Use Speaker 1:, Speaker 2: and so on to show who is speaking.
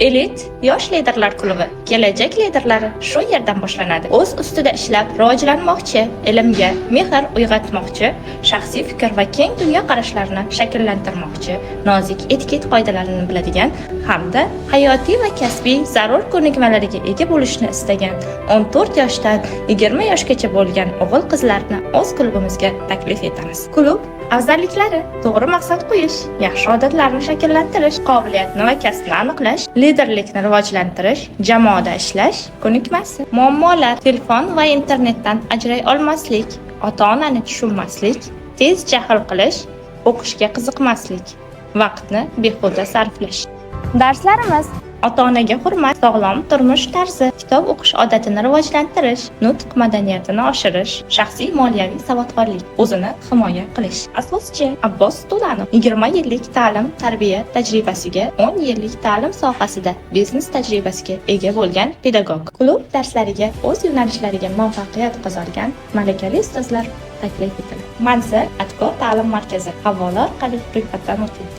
Speaker 1: Elit yosh liderlar klubi. Kelajak liderlari shu yerdan boshlanadi. O'z ustida ishlab rivojlanmoqchi, ilmga mehr uyg'otmoqchi, shaxsiy fikr va keng dunyoqarashlarni shakllantirmoqchi, nozik etiket qoidalarini biladigan hamda hayotiy va kasbiy zarur ko'nikmalarga ega bo'lishni istagan 14 yoshdan 20 yoshgacha bo'lgan o'g'il-qizlarni o'z klubimizga taklif etamiz. Klub afzalliklari: to'g'ri maqsad qo'yish, yaxshi odatlarni shakllantirish, qobiliyatni va kasbni aniqlash, liderlikni rivojlantirish, jamoada ishlash ko'nikmasi. Muammolar: telefon va internetdan ajray olmaslik, ota-onani tushunmaslik, tez jahl qilish, o'qishga qiziqmaslik, vaqtni behuda sarflash. Darslarimiz: ota-onaga hurmat, sog'lom turmush tarzi, kitob o'qish odatini rivojlantirish, nutq madaniyatini oshirish, shaxsiy moliyaviy savodxonlik, o'zini himoya qilish. Asoschi Abbos To'lanov 20 yillik ta'lim tarbiya tajribasiga, 10 yillik ta'lim sohasida biznes tajribasiga ega bo'lgan pedagog. Klub darslariga o'z yo'nalishlariga muvaffaqiyat qozongan malakali ustozlar taklif etiladi. Manzil: Atkor ta'lim markazi. Havola orqali ro'yxatdan o'ting.